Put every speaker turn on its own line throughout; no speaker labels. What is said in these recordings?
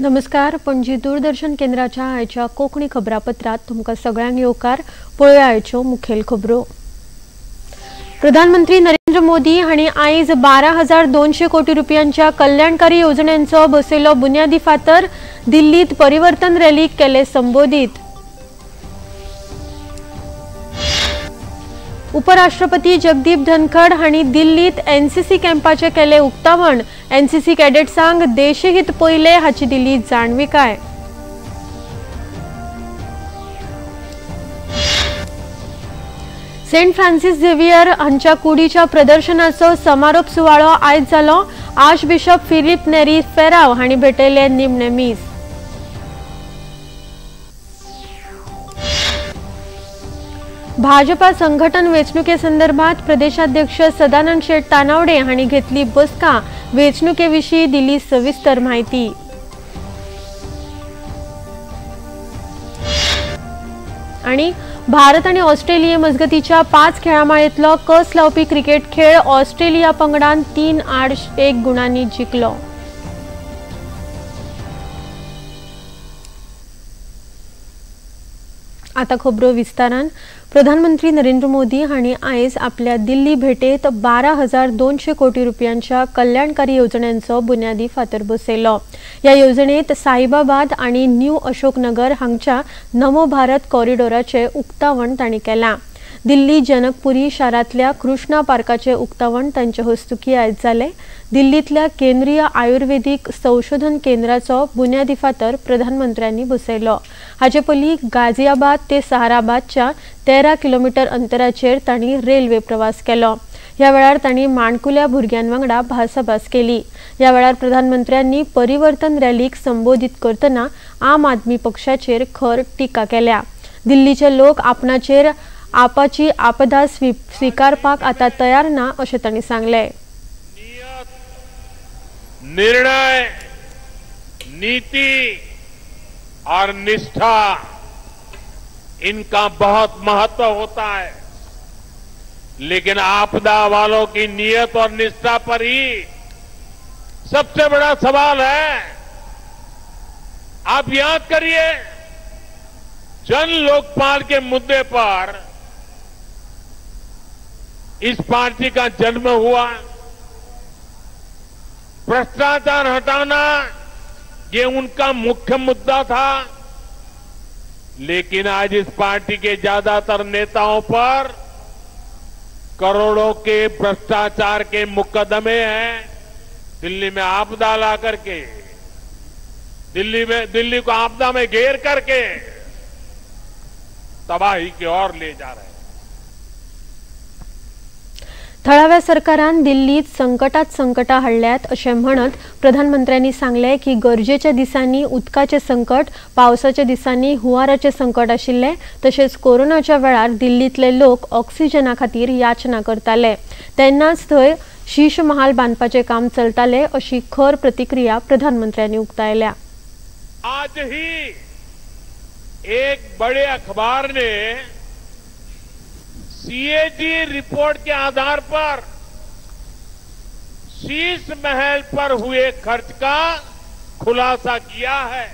नमस्कार, पणजी दूरदर्शन केंद्राच्या आयच्या कोंकणी खबरापत्रात तुमकां सगळ्यांक येवकार. पळोवया आयच्यो मुखेल खबरो. प्रधानमंत्री नरेंद्र मोदी हांणी आयज 12,200 कोटी रुपयांच्या कल्याणकारी येवजण्यांचो बसयलो बुन्यादी फातर. दिल्लीत परिवर्तन रॅलीक केले संबोधीत. उपराष्ट्रपती जगदीप धनखड हांणी दिल्लीत एनसीसी कॅम्पाचे केले उक्तावण. एनसीसी कॅडेट्सांक देशहित पयले हाची दिली जाणविकाय. सेंट फ्रांसिस झेवियर हांच्या कुडीच्या प्रदर्शनाचो समारोप सुवाळो आयज जालो. आर्चबिशप फिलीप नेरी फेराव हांणी भेटयले निमणे मीस. भाजपा संघटन वेंचणुके संदर्भात प्रदेशाध्यक्ष सदानंद शेट तानावडे हांणी घेतली बसका. वेंचणुके विशीं दिली सविस्तर माहिती. आणि भारत आणि ऑस्ट्रेलिये मजगतीच्या 5 खेळामाळेतलो कस लावपी क्रिकेट खेळ ऑस्ट्रेलिया पंगडान 3-1 गुणांनी जिखलो. आता खबरो विस्तारान. प्रधानमंत्री नरेंद्र मोदी हांणी आयज आपल्या दिल्ली भेटेत 12,200 कोटी रुपयांच्या कल्याणकारी येवजण्यांचो बुन्यादी फातर बसयलो. ह्या येवजणेत साहिबाबाद आनी न्यू अशोकनगर हांगच्या नमो भारत कॉरिडोराचे उक्तावण तांणी केलां. दिल्ली जनकपुरी शारांतल्या कृष्णा पार्काचे उक्तावण तांचे हस्तुकी आयज जालें. दिल्लींतल्या केंद्रीय आयुर्वेदीक संशोधन केंद्राचो बुन्यादी फातर प्रधानमंत्र्यांनी बसयलो. हाचे पयलीं गाझियाबाद ते सहाराबादच्या 13 किलोमिटर अंतराचेर तांणी रेल्वे प्रवास केलो. ह्या वेळार तांणी माणकुल्या भुरग्यां वांगडा भासाभास केली. ह्या वेळार प्रधानमंत्र्यांनी परिवर्तन रॅलीक संबोधीत करतना आम आदमी पक्षाचेर खर टिका केल्या. दिल्लीचे लोक आपणाचेर आपाची आपदा स्वीकारपाक आता तयार ना अशें तांणी सांगलें.
निर्णय, नीति और निष्ठा, इनका बहुत महत्व होता है, लेकिन आपदा वालों की नियत और निष्ठा पर ही सबसे बड़ा सवाल है. आप याद करिए, जन लोकपाल के मुद्दे पर इस पार्टी का जन्म हुआ. भ्रष्टाचार हटाना ये उनका मुख्य मुद्दा था, लेकिन आज इस पार्टी के ज्यादातर नेताओं पर करोड़ों के भ्रष्टाचार के मुकदमे हैं. दिल्ली में आपदा ला करके, दिल्ली को आपदा में घेर करके तबाही की ओर ले जा रहे हैं.
थळाव्या सरकारान दिल्लीत संकटात संकटां हाडल्यात अशें म्हणत प्रधानमंत्र्यांनी सांगलें की गरजेच्या दिसांनी उदकाचें संकट, पावसाच्या दिसांनी हुंवाराचें संकट आशिल्लें. तशेंच कोरोनाच्या वेळार दिल्लींतले लोक ऑक्सिजना खातीर याचना करताले, तेन्नाच थंय शीश महाल बांदपाचें काम चलतालें अशी खर प्रतिक्रिया प्रधानमंत्र्यांनी उक्तायल्या.
आज ही एक बड़े अखबार ने सीएजी रिपोर्ट के आधार पर शीश महल पर हुए खर्च का खुलासा किया है.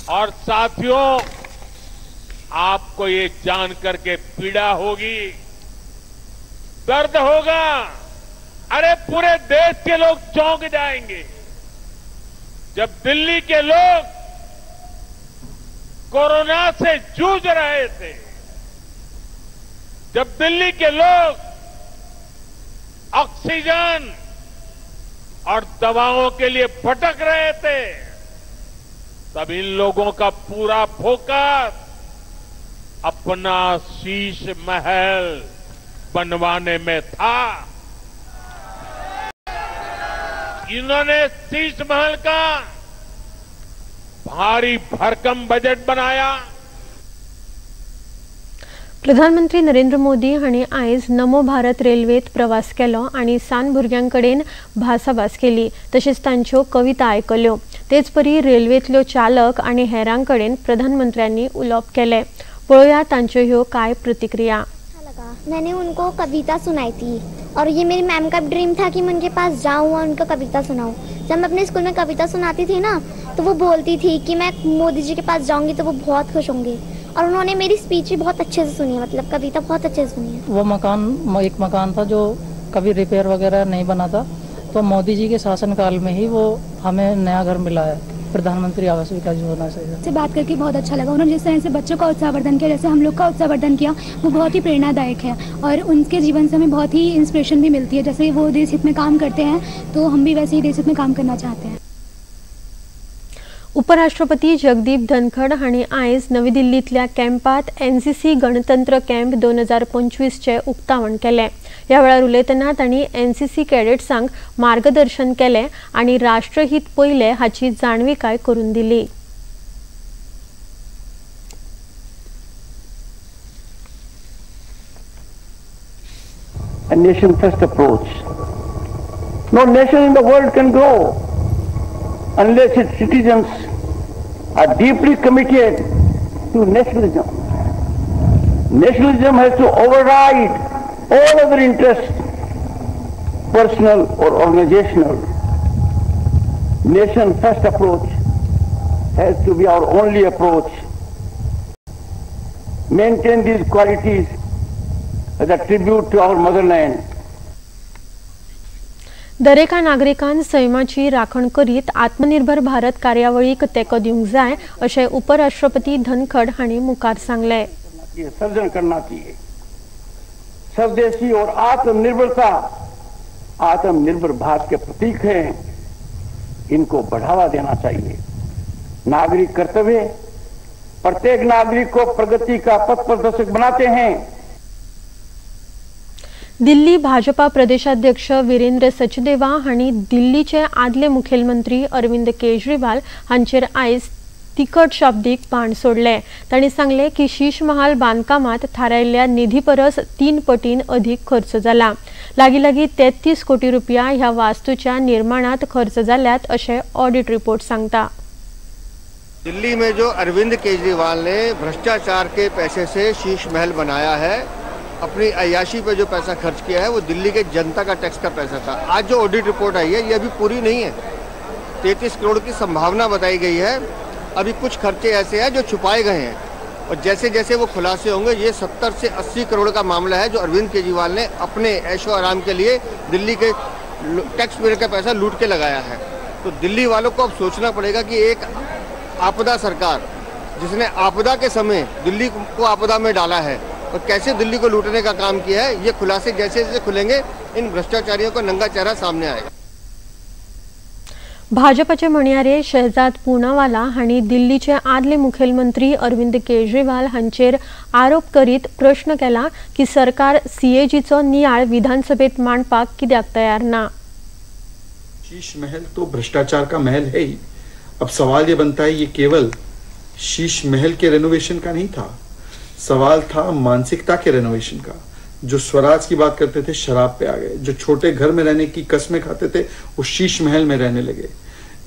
और साथियों, आपको ये जान करके पीड़ा होगी, दर्द होगा, अरे पूरे देश के लोग चौंक जाएंगे जब दिल्ली के लोग कोरोना से जूझ रहे थे, जब दिल्ली के लोग ऑक्सीजन और दवाओं के लिए भटक रहे थे, तब इन लोगों का पूरा फोकस अपना शीश महल बनवाने में था. इन्होंने शीश महल का भारी भरकम बजट बनाया.
प्रधानमंत्री नरेंद्र मोदी हांणी आयज नमो भारत रेल्वेत प्रवास केलो आनी सान भुरग्यां कडेन भासाभास केली. तशेंच तांच्यो कविता आयकल्यो. तेचपरी रेल्वेंतल्यो चालक आनी हेरां कडेन प्रधानमंत्र्यांनी उलोवप केलें. पळोवया तांच्यो ह्यो कांय प्रतिक्रिया.
लगा, मैंने उनको कविता सुनाई थी और ये मेरी मैम का ड्रीम था कि मैं उनके पास जाऊँ और उनको कविता सुनाऊँ. जब मैं अपने स्कूल में कविता सुनाती थी ना, तो वो बोलती थी कि मैं मोदी जी के पास जाऊंगी तो वो बहुत खुश होंगे। और उन्होंने मेरी स्पीच भी बहुत अच्छे से सुनी है, मतलब कविता बहुत अच्छे से सुनी है।
वो मकान एक मकान था जो कभी रिपेयर वगैरह नहीं बना था, तो मोदी जी के शासनकाल में ही वो हमें नया घर मिला है प्रधानमंत्री आवास विकास योजना से।
बात करके बहुत अच्छा लगा। उन्होंने जिस तरह से बच्चों का उत्साहवर्धन किया, जैसे हम लोग का उत्साहवर्धन किया, वो बहुत ही प्रेरणादायक है और उनके जीवन से हमें बहुत ही इंस्पिरेशन भी मिलती है। जैसे वो देश हित में काम करते हैं तो हम भी वैसे ही देश हित में काम करना चाहते हैं।
उपराष्ट्रपती जगदीप धनखड हांणी आयज नवी दिल्लींतल्या कॅम्पात एनसीसी गणतंत्र कॅम्प 2025 चे उक्तावण केलें। ह्या वेळार उलयतना तांणी एनसीसी कॅडेट्सांक मार्गदर्शन केलें आनी राष्ट्रहित पयलें हाची जाणविकाय करून दिली।
A nation first approach. No nation in the world can grow unless its citizens are deeply committed to nationalism. Nationalism has to override all other interests, personal or organizational. Nation first approach has to be our only approach. Maintain these qualities as a tribute to our motherland.
दरेका नागरिकान सैमाची राखण करीत आत्मनिर्भर भारत कार्यावळीक तेंको दिवंक जाय अशें उपराष्ट्रपती धनखड हांणी मुखार सांगलें।
सर्जन करना चाहिए। स्वदेशी और आत्मनिर्भरता आत्मनिर्भर भारत के प्रतीक हैं, इनको बढ़ावा देना चाहिए। नागरिक कर्तव्य प्रत्येक नागरिक को प्रगति का पथ प्रदर्शक बनाते हैं।
दिल्ली भाजपा प्रदेशाध्यक्ष वीरेंद्र सचदेवा हांणी दिल्लीचे आदले मुखेलमंत्री अरविंद केजरीवाल हांचेर आयज तिखट शाब्दीक बाण सोडले। तांणी सांगले की शीश महाल बांदकामात थारायल्ल्या निधी परस 3 पटीन अधीक खर्च जाला। लागीं लागीं 33 कोटी रुपया ह्या वास्तूच्या निर्माणात खर्च जाल्यात अशें ऑडिट रिपोर्ट सांगता।
दिल्ली में जो अरविंद केजरीवाल ने भ्रष्टाचार के पैसे से शीश महल बनाया है, अपनी अय्याशी पे जो पैसा खर्च किया है वो दिल्ली के जनता का टैक्स का पैसा था। आज जो ऑडिट रिपोर्ट आई है ये अभी पूरी नहीं है। 33 करोड़ की संभावना बताई गई है। अभी कुछ खर्चे ऐसे हैं जो छुपाए गए हैं और जैसे जैसे वो खुलासे होंगे, ये 70 से 80 करोड़ का मामला है जो अरविंद केजरीवाल ने अपने ऐशो आराम के लिए दिल्ली के टैक्स पेयर का पैसा लूट के लगाया है। तो दिल्ली वालों को अब सोचना पड़ेगा कि एक आपदा सरकार जिसने आपदा के समय दिल्ली को आपदा में डाला है और कैसे दिल्ली को लूटने का काम किया है, ये खुलासे जैसे जैसे खुलेंगे इन भ्रष्टाचारियों का नंगा चेहरा सामने आएगा।
भाजपाचे म्हणयारे शहजाद पूनावाला हांणी दिल्लीचे आदले मुखेलमंत्री अरविंद केजरीवाल हांचेर आरोप करीत प्रश्न केला की सरकार सीएजीचो नियाळ विधानसभेत मांडपाक कित्याक तयार ना।
शीश महल तो भ्रष्टाचार का महल है ही। अब सवाल ये बनता है, ये केवल शीश महल के रेनोवेशन का नहीं था, सवाल था मानसिकता के रेनोवेशन का। जो स्वराज की बात करते थे शराब पे आ गए, जो छोटे घर में रहने की कस्में खाते थे वो शीश महल में रहने लगे,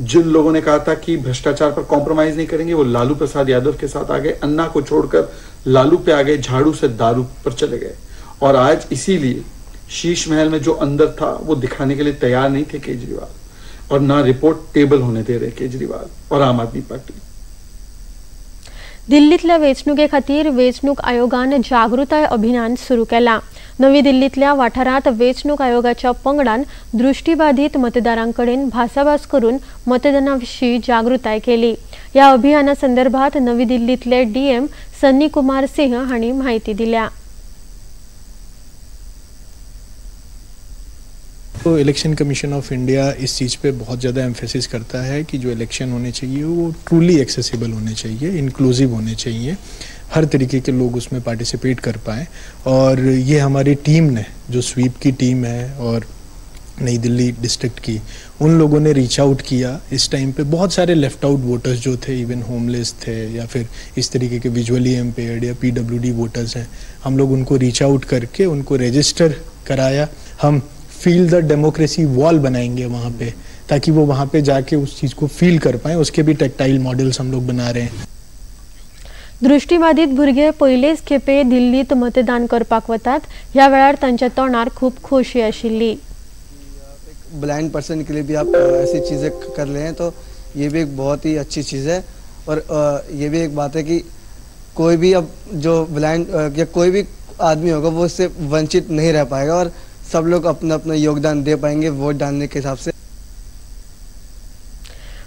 जिन लोगों ने कहा था कि भ्रष्टाचार पर कॉम्प्रोमाइज नहीं करेंगे वो लालू प्रसाद यादव के साथ आ गए, अन्ना को छोड़कर लालू पे आ गए, झाड़ू से दारू पर चले गए। और आज इसीलिए शीश महल में जो अंदर था वो दिखाने के लिए तैयार नहीं थे केजरीवाल, और ना रिपोर्ट टेबल होने दे रहे केजरीवाल और आम आदमी पार्टी।
दिल्लीतल्या वेंचणुके खातीर वेंचणूक आयोगान जागृताय अभियान सुरू केलां। नवी दिल्लीतल्या वाठारांत वेंचणूक आयोगाच्या पंगडान दृष्टीबाधित मतदारांकडेन भासाभास करून मतदाना विशीं जागृताय केली। ह्या अभियाना संदर्भात नवी दिल्लीतले डीएम सन्नी कुमार सिंह हांणी म्हायती दिल्या।
तो election commission of India is cheese pay बहुत ज़्यादा एम्फेसिस करता है कि जो इलेक्शन होने चाहिए वो ट्रूली एक्सेसिबल होने चाहिए, इंक्लूसिव होने चाहिए, हर तरीके के लोग उसमें पार्टिसिपेट कर पाएँ। और ये हमारी टीम ने, जो स्वीप की टीम है और नई दिल्ली डिस्ट्रिक्ट की, उन लोगों ने रीच आउट किया। इस टाइम पे बहुत सारे लेफ्ट आउट वोटर्स जो थे, इवन होमलेस थे या फिर इस तरीके के विजुअली इम्पेयर्ड या पीडब्ल्यूडी वोटर्स हैं, हम लोग उनको रीच आउट करके उनको रजिस्टर कराया। हम फील the democracy wall बनाएंगे वहाँ पे, ताकि वो वहाँ पे जाके उस चीज़ को फील कर पाएँ। उसके भी टेक्टाइल मॉडल्स हम लोग बना रहे हैं।
दृष्टीबाधित भुरगे पयलेच खेपे दिल्लीत मतदान करपाक वतात। ह्या वेळार तांच्या तोंडार खूब खोशी आशिल्ली।
एक ब्लाइंड पर्सन के लिए भी आप ऐसी चीज़ें कर रहे हैं, तो ये भी एक बहुत ही अच्छी चीज़ है। और ये भी एक बात है कि कोई भी अब जो ब्लाइंड या कोई भी आदमी होगा वो इससे वंचित नहीं रह पाएगा और सब लोग अपना अपना योगदान दे पाएंगे वोट डालने के हिसाब से।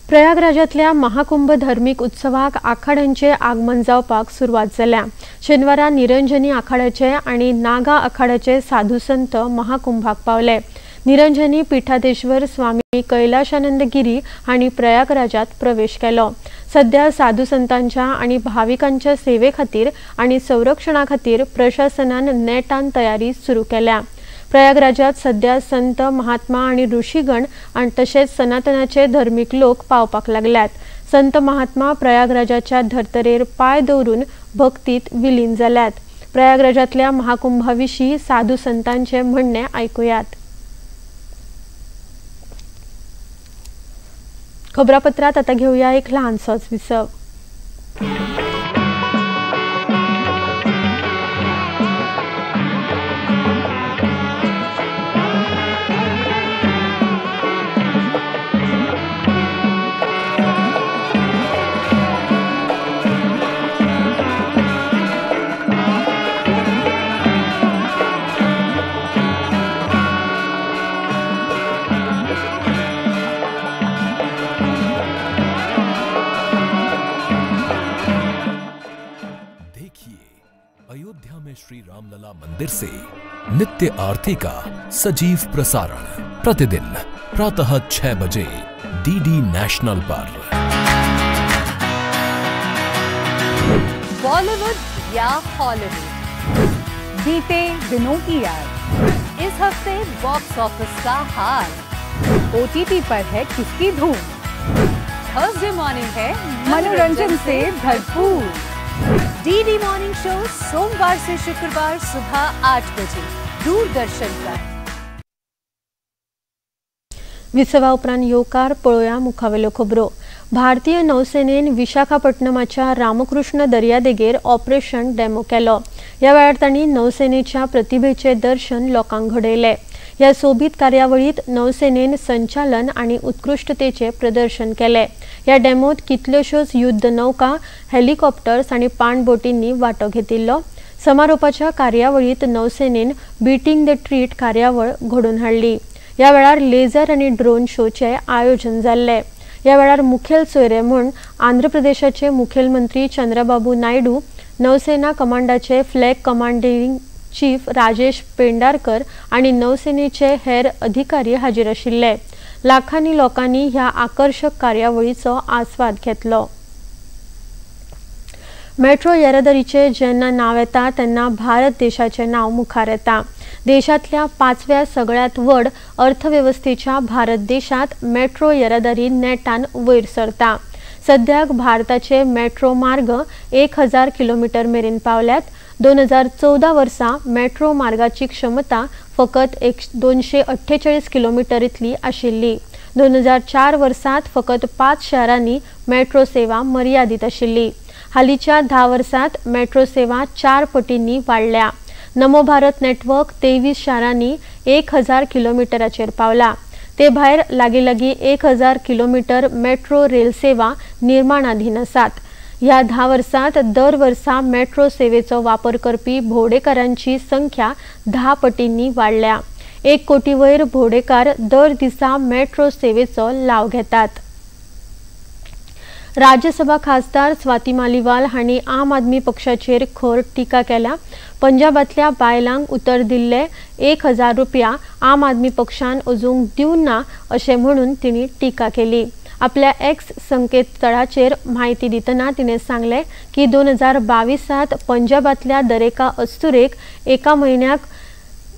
प्रयागराजातल्या महाकुंभ धर्मीक उत्सवाक आखाड्यांचे आगमन जावपाक सुरवात जाल्या। शेनवारा निरंजनी आखाड्याचे आनी नागा आखाड्याचे साधू संत महाकुंभाक पावले। निरंजनी पीठाधीश्वर स्वामी कैलाशानंद गिरी हांणी प्रयागराजात प्रवेश केलो। सध्या साधू संतांच्या आनी भाविकांच्या सेवे खातीर आनी संरक्षणा खातीर प्रशासनान नेटान तयारी सुरू केल्या। प्रयागराजात सध्या संत महात्मा आनी ऋषीगण आनी तशेंच सनातनाचे धर्मीक लोक पावपाक लागल्यात। संत महात्मा प्रयागराजाच्या धर्तरेर पांय दवरून भक्तीत विलीन जाल्यात। प्रयागराजातल्या महाकुंभा विशीं साधू संतांचे म्हणणें आयकुयात। खबरापत्रात आता घेऊया एक ल्हानसोच विसव।
श्री रामलला मंदिर से नित्य आरती का सजीव प्रसारण प्रतिदिन प्रातः 6 बजे डीडी नेशनल पर।
बॉलीवुड या हॉलीवुड, बीते दिनों की याद, इस हफ्ते बॉक्स ऑफिस का हाल, ओटीटी पर है किसकी धूम, थर्सडे मॉर्निंग है मनोरंजन से भरपूर। डीडी मॉर्निंग शो सोमवार से शुक्रवार सुबह 8 बजे दूरदर्शन पर।
विसवा उपरांत येवकार पळोवया मुखावेल्यो खबरो। भारतीय नौसेनेन विशाखापट्टणमाच्या रामकृष्ण दर्यादेगेर ऑपरेशन डेमो केलो। ह्या वेळार तांणी नौसेनेच्या प्रतिभेचे दर्शन लोकांक घडयलें। ह्या सोबीत कार्यावळीत नौसेनेन संचालन आनी उत्कृश्टतेचे प्रदर्शन केलें। ह्या डेमोत कितल्योश्योच युद्ध नौका, हेलिकॉप्टर्स आनी पाणबोटींनी वांटो घेतिल्लो। समारोपाच्या कार्यावळीत नौसेनेन बीटिंग the treat कार्यावळ घडोवन हाडली। ह्या वेळार लेझर आनी ड्रोन शोचें आयोजन जाल्लें। ह्या वेळार मुखेल सोयरे म्हूण आंध्र प्रदेशाचे मुखेलमंत्री चंद्रबाबू नायडू, नौसेना कमांडाचे flag commanding chief Rajesh Pendharkar आनी नौसेनेचे हेर अधिकारी हाजीर आशिल्ले। लाखांनी लोकांनी ह्या आकर्शक कार्यावळीचो आस्वाद घेतलो। मेट्रो येरादारीचे जेन्ना नांव येता तेन्ना भारत देशाचें नांव मुखार येता। देशांतल्या 5व्या सगळ्यांत व्हड अर्थवेवस्थेच्या भारत देशांत मेट्रो येरादारी नेटान वयर सरता। सद्याक भारताचे मेट्रो मार्ग 1000 किलोमीटर मेरेन पावल्यात। 2014 वर्सा मेट्रो मार्गाची क्षमता फकत 248 किलोमीटर इतली आशिल्ली। 2004 वर्सात फकत 5 शारांनी मेट्रो सेवा मर्यादीत आशिल्ली। हालींच्या 10 वर्सात मेट्रो सेवा 4 पटींनी वाडल्या। नमो भारत नेटवर्क 23 शारांनी 1000 किलोमिटराचेर पावला। ते भायर लागीं लागीं 1000 किलोमीटर मेट्रो रेल सेवा निर्माणाधीन आसात। ह्या 10 वर्सात दर वर्सा मेट्रो सेवेचो वापर करपी भोंवडेकारांची संख्या 10 पटींनी वाडल्या। 1 कोटी वयर भोंवडेकार दर दिसा मेट्रो सेवेचो लाव घेतात। राज्यसभा खासदार स्वाती मालिवाल हांणी आम आदमी पक्षाचेर खर टिका केल्या। पंजाबातल्या बायलांक उतर दिल्ले 1000 रुपया आम आदमी पक्षान अजून दिवंक ना अशें म्हणून तिणी टिका केली। आपल्या एक्स संकेतस्थळाचेर म्हायती दितना तिणें सांगलें की 2022 पंजाबातल्या दरेका अस्तुरेक एका म्हयन्याक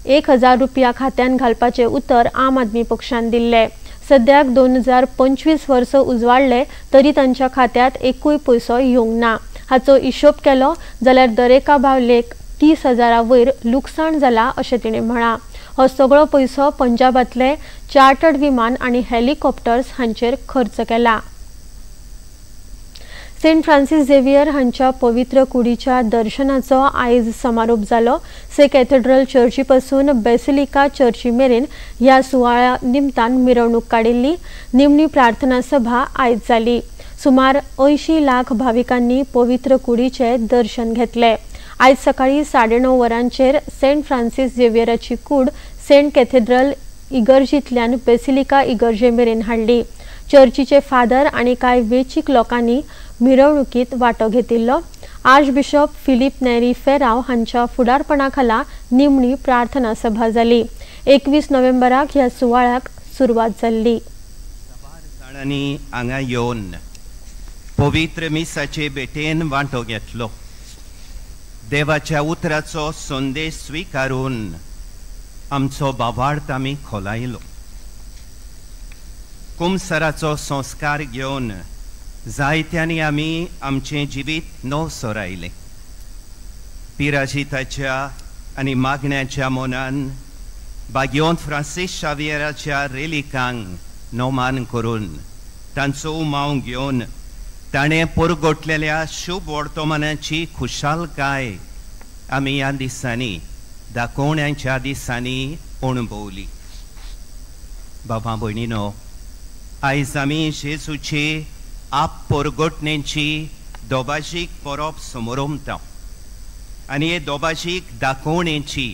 1000 रुपया खात्यान घालपाचें उतर आम आदमी पक्षान दिल्लें। सद्याक 2025 वर्स उजवाडले तरी तांच्या खात्यात एकूय पयसो येवंक ना। हाचो हिशोब केलो जाल्यार दरेका बावलेक 30,000 वयर लुकसाण जाला अशें तिणें म्हळां। हो सगळो पयसो पंजाबांतले चार्टर्ड विमान आनी हेलिकॉप्टर्स हांचेर खर्च केला। सेंट फ्रांसीस झेवियर हांच्या पवित्र कुडीच्या दर्शनाचो आयज समारोप जालो. से कॅथेड्रल चर्ची पासून बेसिलिका चर्ची मेरेन ह्या सुवाळ्या निमतान मिरवणूक काडिल्ली. निमणी प्रार्थना सभा आयज जाली. सुमार 80 लाख भाविकांनी पवित्र कुडीचे दर्शन घेतले. आयज सकाळी 9:30 वरांचेर सेंट फ्रांसीस झेवियराची कूड सेंट कॅथेड्रल इगर्जींतल्यान बेसिलिका इगर्जे मेरेन हाडली. चर्चीचे फादर आनी कांय वेचीक लोकांनी मिरवणुकीत वांटो घेतिल्लो. आर्चबिशप फिलीप नेरी फेराव हांच्या फुडारपणा खाला निमणी प्रार्थना सभा जाली. 21 नोव्हेंबराक ह्या सुवाळ्याक सुरवात जाल्ली.
जाणांनी हांगा येवन पवित्र मिसाचे भेटेन वांटो घेतलो. देवाच्या उतराचो संदेश स्विकारून आमचो भावार्थ आमी खोलायलो. कुमसराचो संस्कार घेवन जायत्यांनी आमी आमचें जिवीत नव सोरायलें. पिराजिताच्या आनी मागण्याच्या मनान बाग्योन फ्रांसीस शावियराच्या रेलिकांक नोमान करून तांचो उमाव घेवन ताणें परगटलेल्या शुभ वर्तमानाची खुशालकाय आमी ह्या दिसांनी दाखोवण्यांच्या दिसांनी अणभवली. बाबा भयणीनो, आयज आमी जेजूची आप परगटणेची दोबाजीक परब समोरमता आनी हे दोबाजीक दाखोवणेची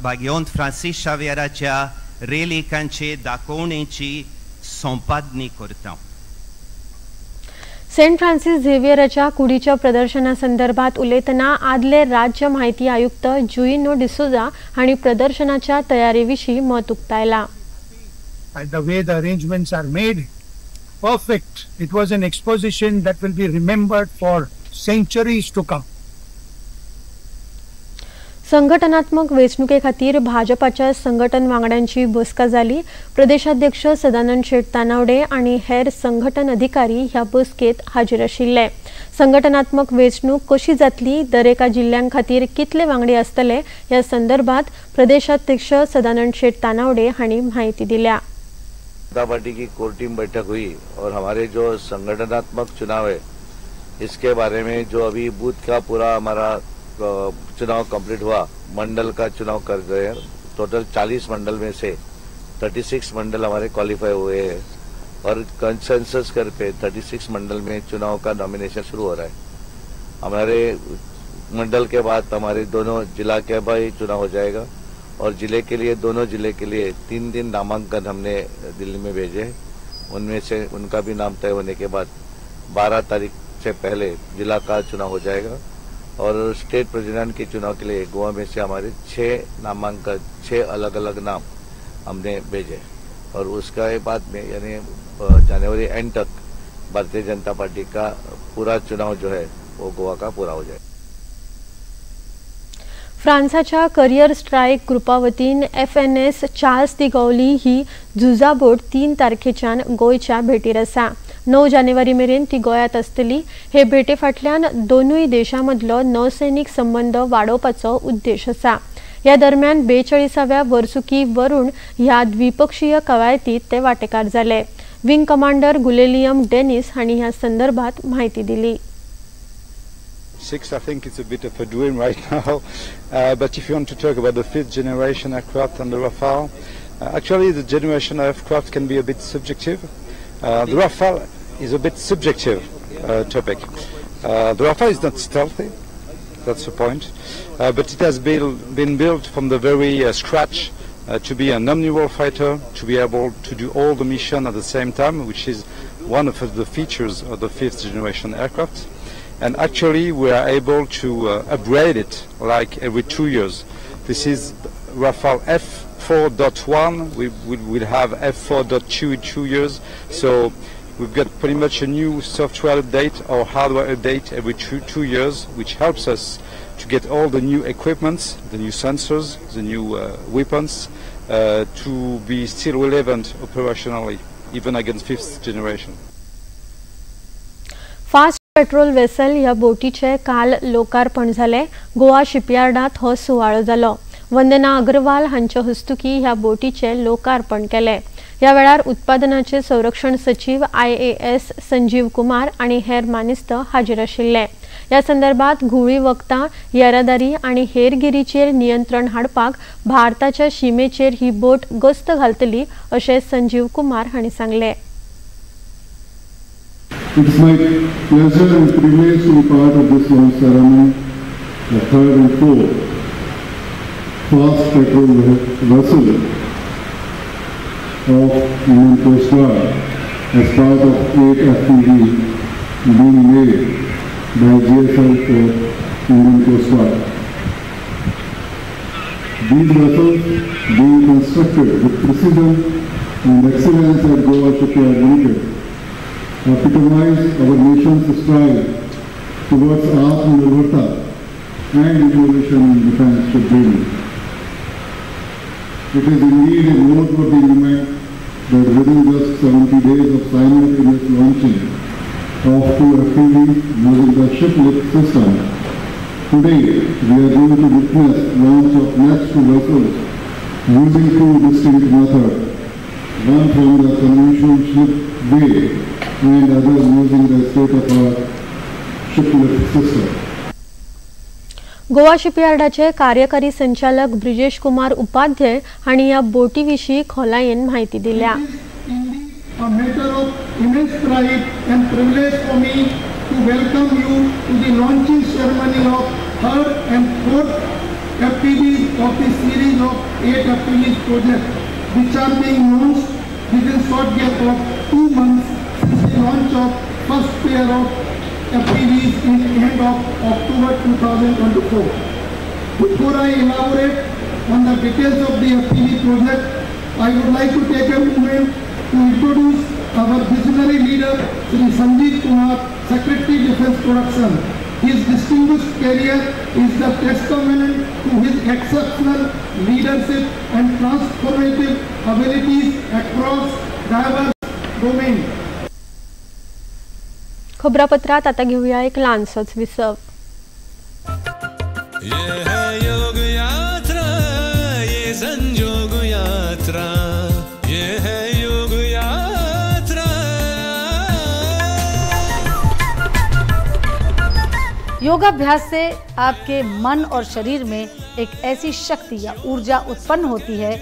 बाग्योन फ्रांसीस शावियराच्या रेलिकांचे दाखोवणेची संपादनी करता.
सेंट फ्रांसीस झेवियराच्या कुडीच्या प्रदर्शना संदर्भात उलयतना आदले राज्य माहिती आयुक्त जुइनो डिसोजा हांणी प्रदर्शनाच्या तयारी विशीं मत उक्तायला.
The way the arrangements are made, perfect. It was an exposition that will be remembered for centuries to come.
संघटनात्मक वेंचणुके खातीर भाजपाच्या संघटन वांगड्यांची बसका जाली. प्रदेशाध्यक्ष सदानंद शेट तानावडे आनी हेर संघटन अधिकारी ह्या बसकेत हाजीर आशिल्ले. संघटनात्मक वेंचणूक कशी जातली, दरेका जिल्ल्यां खातीर कितले वांगडी आसतले ह्या संदर्भात प्रदेशाध्यक्ष सदानंद शेट तानावडे हांणी म्हायती दिल्या.
जनता पार्टी की कोर टीम बैठक हुई और हमारे जो संगठनात्मक चुनाव है इसके बारे में जो अभी बूथ का पूरा हमारा चुनाव कंप्लीट हुआ, मंडल का चुनाव कर रहे हैं. टोटल 40 मंडल में से 36 मंडल हमारे क्वालिफाई हुए हैं और कंसेंसस कर पे 36 मंडल में चुनाव का नॉमिनेशन शुरू हो रहा है. हमारे मंडल के बाद हमारे दोनों जिला के भी चुनाव हो जाएगा और जिले के लिए दोनों जिले के लिए 3 नामांकन हमने दिल्ली में भेजे. उनमें से उनका भी नाम तय होने के बाद 12 तारीख से पहले जिला का चुनाव हो जाएगा और स्टेट प्रेसिडेंट के चुनाव के लिए गोवा में से हमारे 6 नामांकन, 6 अलग अलग नाम हमने भेजे और उसका बाद में यानी जनवरी and Tak Bharatiya Janata party का पूरा चुनाव जो है वो गोवा का पूरा हो जाए.
फ्रांसाच्या करियर स्ट्रायक ग्रुपा वतीन FNS Charles de गौली ही झुजा बोट 3 तारखेच्यान गोंयच्या भेटीर आसा. 9 जानेवारी मेरेन ती गोंयांत आसतली. हे भेटे फाटल्यान दोनूय देशां मदलो नौसैनिक संबंद वाडोवपाचो उद्देश आसा. ह्या दरम्यान 42व्या वर्सुकी वरुण ह्या द्विपक्षीय कवायतीत ते वांटेकार जाले. विंग कमांडर गुलेलियम डेनिस हांणी ह्या संदर्भात म्हायती दिली.
6, I think it's a bit of a dream right now. But if you want to talk about the 5th generation aircraft and the Rafale, actually the generation aircraft can be a bit subjective. The Rafale is a bit subjective topic. The Rafale is not stealthy, that's the point. But it has been built from the very scratch to be an omnirole fighter, to be able to do all the mission at the same time, which is one of the features of the 5th generation aircraft. And actually we are able to upgrade it like every 2 years. This is Rafale F4.1, we will have F4.2 in 2 years. So we've got pretty much a new software update or hardware update every two years, which helps us to get all the new equipments, the new sensors, the new weapons, to be still relevant operationally, even against 5th generation.
Fast patrol vessel ह्या बोटीचे काल लोकार्पण जालें. गोवा शिपयार्डांत हो सुवाळो जालो. वंदना अग्रवाल हांचे हस्तुकी ह्या बोटीचे लोकार्पण केलें. ह्या वेळार उत्पादनाचे संरक्षण सचीव IAS Sanjeev Kumar आनी हेर मानेस्त हाजीर आशिल्ले. ह्या संदर्भात घुंवळी वखदां, येरादारी आनी हेरगिरीचेर नियंत्रण हाडपाक भारताच्या शिमेचेर ही बोट गस्त घालतली अशें संजीव कुमार हांणी सांगलें.
It's my pleasure and privilege to be part of this launch ceremony, the third and fourth fast patrol vessel of Indian Coast Guard as part of 8 FPV being made by GSL for Indian Coast Guard. These vessels being constructed with precision and excellence at Goa Shipyard Limited epitomize our nation's stride towards Atmanirbharta and innovation in defense shipbuilding. It is indeed a noteworthy moment that within just 70 days of simultaneous launching of 2 FPVs using the ship lift system, today we are going to witness launch of next 2 vessels using 2 distinct methods, one from the conventional ship way and others using the state-of-the-art ship lift system.
Goa शिपयार्डाचे कार्यकारी संचालक ब्रिजेश कुमार उपाध्याय हांणी ह्या बोटी विशीं खोलायेन म्हायती दिल्या.
A matter of immense pride and privilege for me to welcome you to the launching ceremony of third and fourth FPVs of the series of 8 FPVs project, which are being launched within short gap of 2 months since the launch of first pair of FPVs in end of October 2024. Before I elaborate on the details of the FPV project, I would like to take a moment to introduce our visionary leader, Shri Sanjeev Kumar, Secretary Defense Production. His distinguished career is the testament to his exceptional leadership and transformative abilities across diverse domains.
खबरापत्रात आता घेऊया एक ल्हानसोच विसव.
ये है योग यात्रा, ये संजोग यात्रा, ये है योग यात्रा.
योगाभ्यास से आपके मन और शरीर में एक ऐसी शक्ति या ऊर्जा उत्पन्न होती है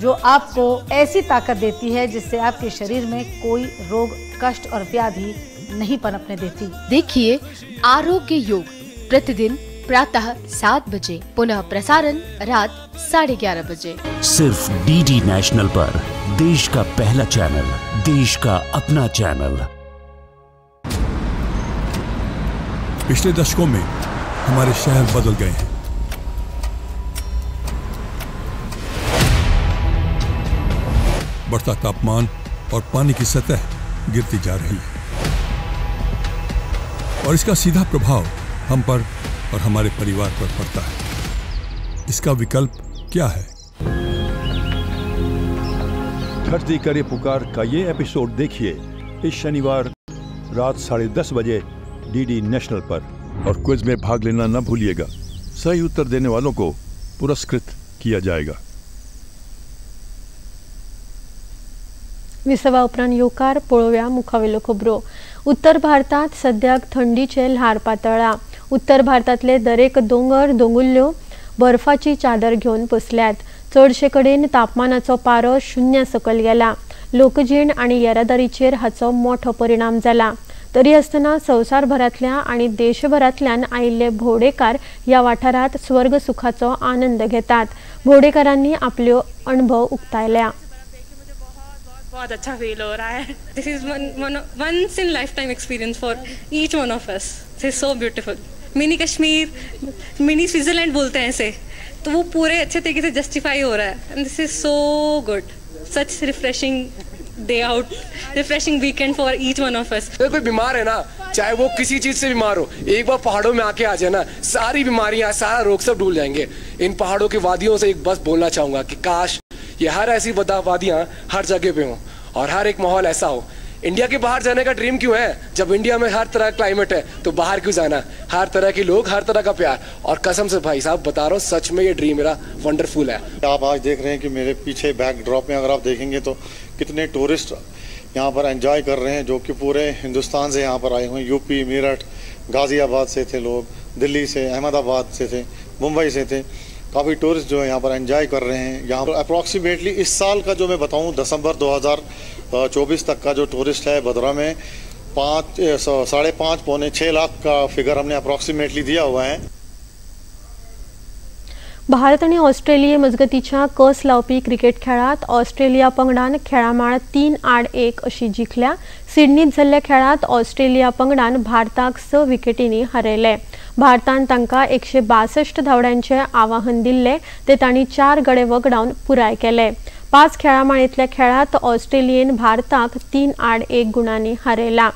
जो आपको ऐसी ताकत देती है जिससे आपके शरीर में कोई रोग, कष्ट और व्याधि नहीं पनपने देती।
देखिए आरोग्य योग प्रतिदिन प्रातः 7 बजे, पुनः प्रसारण रात 11:30 बजे,
सिर्फ डीडी नेशनल पर। देश का पहला चैनल, देश का अपना चैनल।
पिछले दशकों में हमारे शहर बदल गए हैं। बढ़ता तापमान और पानी की सतह गिरती जा रही है और इसका सीधा प्रभाव हम पर और हमारे परिवार पर पड़ता है। इसका विकल्प क्या है?
धरती करे पुकार का ये एपिसोड देखिए इस शनिवार रात 10:30 बजे डीडी नेशनल पर, और क्विज में भाग लेना न भूलिएगा। सही उत्तर देने वालों को पुरस्कृत किया जाएगा।
विसवा उपरांत येवकार पळोवया मुखावेल्यो खबरो. उत्तर भारतात सद्याक थंडीचे ल्हार पातळ्ळां. उत्तर भारतांतले दरेक दोंगर दोंगुल्ल्यो बर्फाची चादर घेवन बसल्यात. चडशे कडेन तापमानाचो पारो 0 सकयल गेला. लोकजीण आनी येरादारीचेर हाचो मोठो परिणाम जाला. तरी आसतना संवसारभरांतल्या आनी देशभरांतल्यान आयिल्ले भोंवडेकार ह्या वाठारांत स्वर्ग सुखाचो आनंद घेतात. भोंवडेकारांनी आपल्यो अणभव उक्तायल्या.
बहुत अच्छा फील हो रहा है. This is once in life time experience for each one of us. This is so beautiful. Mini Kashmir, mini Switzerland बोलते हैं इसे, तो वो पूरे अच्छे तरीके से जस्टिफाई हो रहा है. And this is so good, such refreshing day out, refreshing weekend for each one of us.
अगर कोई बीमार है ना, चाहे वो किसी चीज़ से बीमार हो, एक बार पहाड़ों में आके आ जाए ना, सारी बीमारियाँ, सारा रोग सब डूल जाएंगे। इन पहाड़ों की वादियों से एक बस बोलना चाहूँगा कि काश ये हर ऐसी वादियाँ हर जगह पे हों और हर एक माहौल ऐसा हो। इंडिया के बाहर जाने का ड्रीम क्यों है जब इंडिया में हर तरह का क्लाइमेट है, तो बाहर क्यों जाना? हर तरह के लोग, हर तरह का प्यार। और कसम से भाई साहब बता रहा हूँ, सच में ये ड्रीम मेरा वंडरफुल है।
आप आज देख रहे हैं कि मेरे पीछे बैकड्रॉप में अगर आप देखेंगे तो कितने टूरिस्ट यहाँ पर एंजॉय कर रहे हैं, जो कि पूरे हिंदुस्तान से यहाँ पर आए हुए हैं। यूपी, मेरठ, गाज़ियाबाद से थे लोग, दिल्ली से, अहमदाबाद से थे, मुंबई से थे। काफ़ी टूरिस्ट जो है यहाँ पर एंजॉय कर रहे हैं। यहाँ पर अप्रॉक्सीमेटली इस साल का जो मैं बताऊँ, दिसंबर 2024 तक का जो टूरिस्ट है भद्रा में 5.5 पौने 6 लाख का फिगर हमने अप्रॉक्सीमेटली दिया हुआ है।
भारत आनी ऑस्ट्रेलिये मजगतीच्या कस लावपी क्रिकेट खेळात ऑस्ट्रेलिया पंगडान खेळामाळ 3-1 अशी जिखल्या। सिडनीत जाल्ल्या खेळात ऑस्ट्रेलिया पंगडान भारताक 6 विकेटींनी हरयले। भारतान तांकां 162 धांवड्यांचें आवाहन दिल्लें ते तांणी 4 गडे वगडावन पुराय केले। 5 खेळामाळेंतल्या खेळात ऑस्ट्रेलियेन भारताक 3-1 गुणांनी हरयला।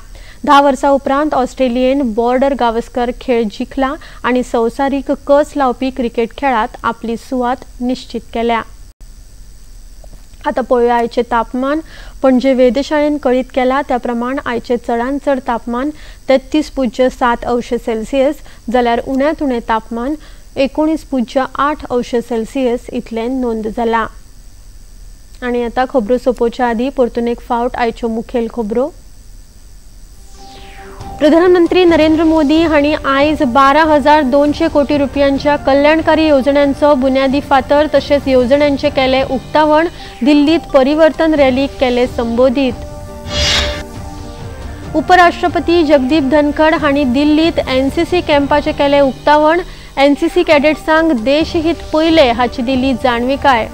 10 वर्सां उपरांत ऑस्ट्रेलियेन बॉर्डर गावस्कर खेळ जिखला आनी संवसारीक कस लावपी क्रिकेट खेळात आपली सुवात निश्चित केल्या। आतां पळोवया आयचें तापमान। पणजे वेधशाळेन कळीत केला त्या प्रमाण आयचें चडांत चड तापमान 33.7 अंश सेल्सियस जाल्यार उण्यांत उणें तापमान 19.8 अंश सेल्सियस इतलें नोंद जालां। आनी आतां खबरो सोंपोवच्या आदीं परतून एक फावट आयच्यो मुखेल खबरो। प्रधानमंत्री नरेंद्र मोदी हांणी आयज 12,200 कोटी रुपयांच्या कल्याणकारी येवजण्यांचो बुन्यादी फातर तशेंच येवजण्यांचें केलें उक्तावण। दिल्लीत परिवर्तन रॅलीक केलें संबोधीत। उपराष्ट्रपती जगदीप धनखड हांणी दिल्लीत एनसीसी कॅम्पाचें केलें उक्तावण। एनसीसी कॅडेट्सांक देशहित पयलें हाची दिली जाणविकाय।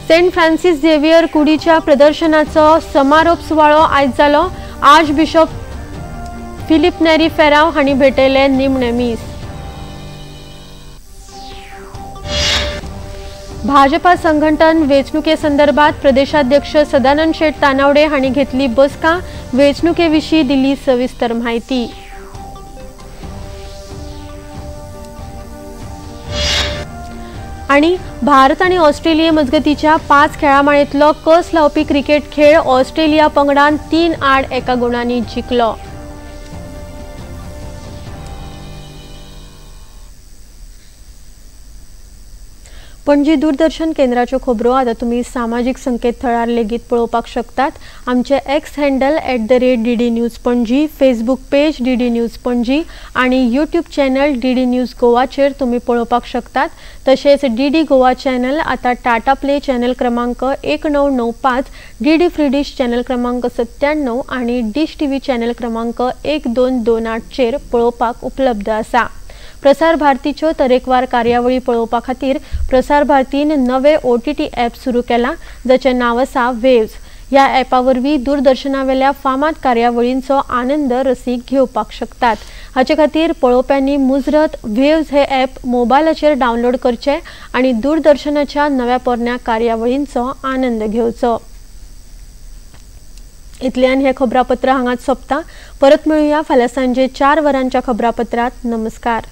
सेंट फ्रांसिस झेवियर कुडीच्या प्रदर्शनाचो समारोप सुवाळो आयज जालो। आर्च बिशप फिलिप नेरी फेराव हांणी भेटयले निमणे मीस। भाजपा संघटन वेंचणुके संदर्भात प्रदेशाध्यक्ष सदानंद शेट तानावडे हांणी घेतली बसका। वेंचणुके विशीं दिली सविस्तर म्हायती। आनी भारत आनी ऑस्ट्रेलिये मजगतीच्या 5 खेळामाळेंतलो कस लावपी क्रिकेट खेळ ऑस्ट्रेलिया पंगडान 3-1 गुणांनी जिखलो। पणजी दूरदर्शन केंद्राच्यो खबरो आतां तुमी सामाजीक संकेतथळार लेगीत पळोवपाक शकतात। आमचे X handle @DD News Panaji, Facebook page DD News Panaji आनी यूट्यूब चॅनल DD news गोवाचेर तुमी पळोवपाक शकतात। तशेंच DD Goa channel आतां टाटा प्ले चॅनल क्रमांक 1995, DD free डिश चॅनल क्रमांक 97 आनी डिश टीव्ही चॅनल क्रमांक 1228 चेर पळोवपाक उपलब्ध आसा। प्रसार भारतीच्यो तरेकवार कार्यावळी पळोवपा खातीर प्रसार भारतीन नवे OTT app सुरू केला, जाचें नांव आसा वेव्स। ह्या ॲपा वरवीं दूरदर्शनावेल्या फामाद कार्यावळींचो आनंद रसीक घेवपाक शकतात। हाचे खातीर पळोवप्यांनी मुजरत वेव्स हे ॲप मोबायलाचेर डावनलोड करचें आनी दूरदर्शनाच्या नव्या पोरण्या कार्यावळींचो आनंद घेवचो। इतल्यान हे खबरापत्र हांगाच सोंपता। परत मेळुया फाल्यां सांजे 4 वरांच्या खबरापत्रांत। नमस्कार।